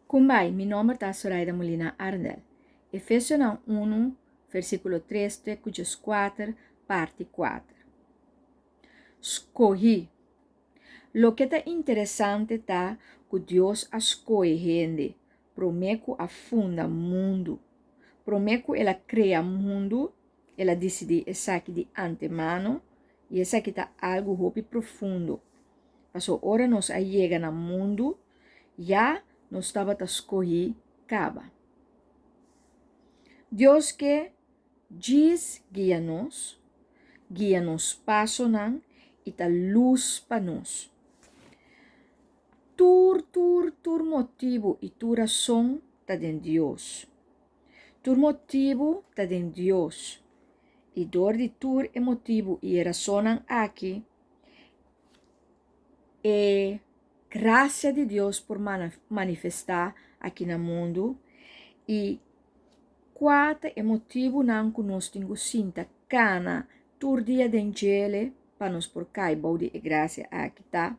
Kumbai, mi nomber ta Soraida Molina Arndel. Efesionan unu, versíkulo tres te ku djeskuater, parti kuater. Skohí. Loke ta interesante ta ku Dios a skohe hende promé ku a funda mundu. Promé ku el a krea mundu, el a disidí esaki di antemano i esaki ta algu hopi profundo. Pasobra ora nos a yega na mundu, ya nos tabata skohí kaba. Dios ke djis guia nos, guia nos pasonan i ta lus pa nos. Tur, tur, tur motibu i tur rason ta den Dios. Tur motibu ta den Dios. I dor di tur e motibu i e rasonnan aki, e grasia di Dios por manifestá aki na mundu i kua ta e motibunan ku nos tin ku sinta kana tur dia den djele pa nos por kai bou di e grasia aki ta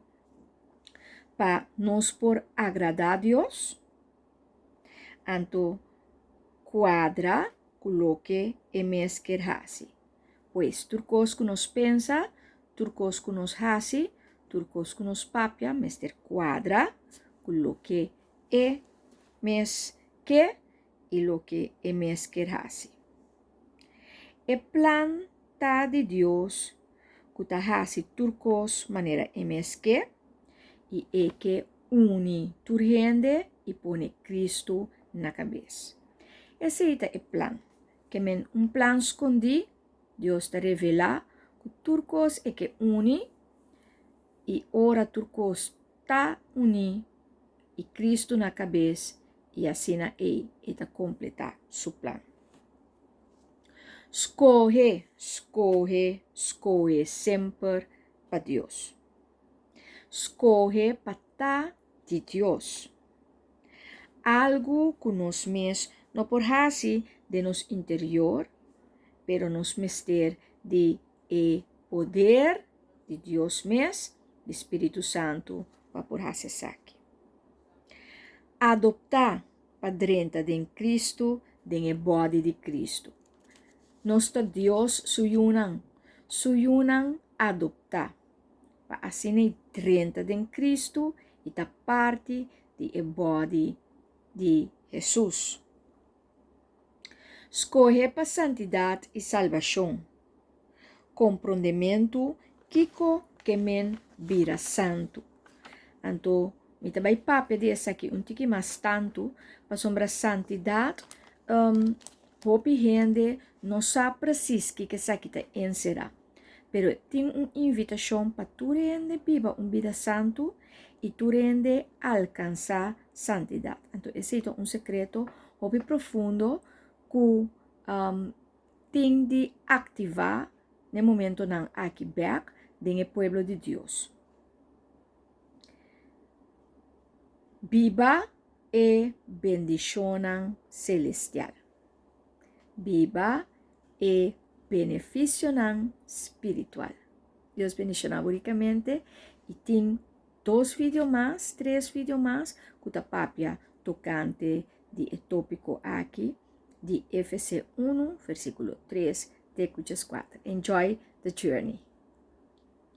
pa nos por agradá Dios, anto kuadra ku loke e mes ker hasi. Pues, tur kos ku nos pensa, tur kos ku nos hasi, tur kos ku nos papia mester kuadra ku loke e mes ke i loke e mes ker hasi. E plan ta di Dios ku ta hasi tur kos manera e mes ke i e ke uni tur hende i pone Kristu na kabes. Esei ta e plan. Ke men un plan skondí, Dios ta revelá ku tur kos e ke uni i ora tur kos ta uní i Kristu na kabes i asina ei e ta kompletá su plan. Skohe, skohe, skohe semper pa Dios. Skohe pa ta di Dios. Algu ku nos mes no por hasi den nos interior, pero nos mester di e poder di Dios mes, di Spiritu Santu, pa por hasi esaki. Adoptá pa drenta den Kristu, den e bòdi di Kristu. Nos ta Dios su yunan, su yunan adoptá, pa asina i drenta den Kristu i ta parti di e bòdi di Hesus. Skohe pa santidat i salbashon. Komprondementu kiko ke men bira santu. Anto mi ta bai papia di esaki un tiki mas tantu pasobra santidat hopi hende no sa presis kiko esaki ta enserá. Pero tin un invitashon pa tur hende biba un bida santu i tur hende alkansá santidat. Anto esei ta un sekreto hopi profundo ku tin di aktivá n'e momentonan aki bèk den e pueblo di Dios. Biba e bendishonnan selestial. Biba e benefisionan spiritual. Dios bendishoná bo rikamente i tin dos video mas, tres video mas ku ta papia tokante di e tópiko aki di Efese unu versíkulo tres te ku djeskuater. Enjoy the journey!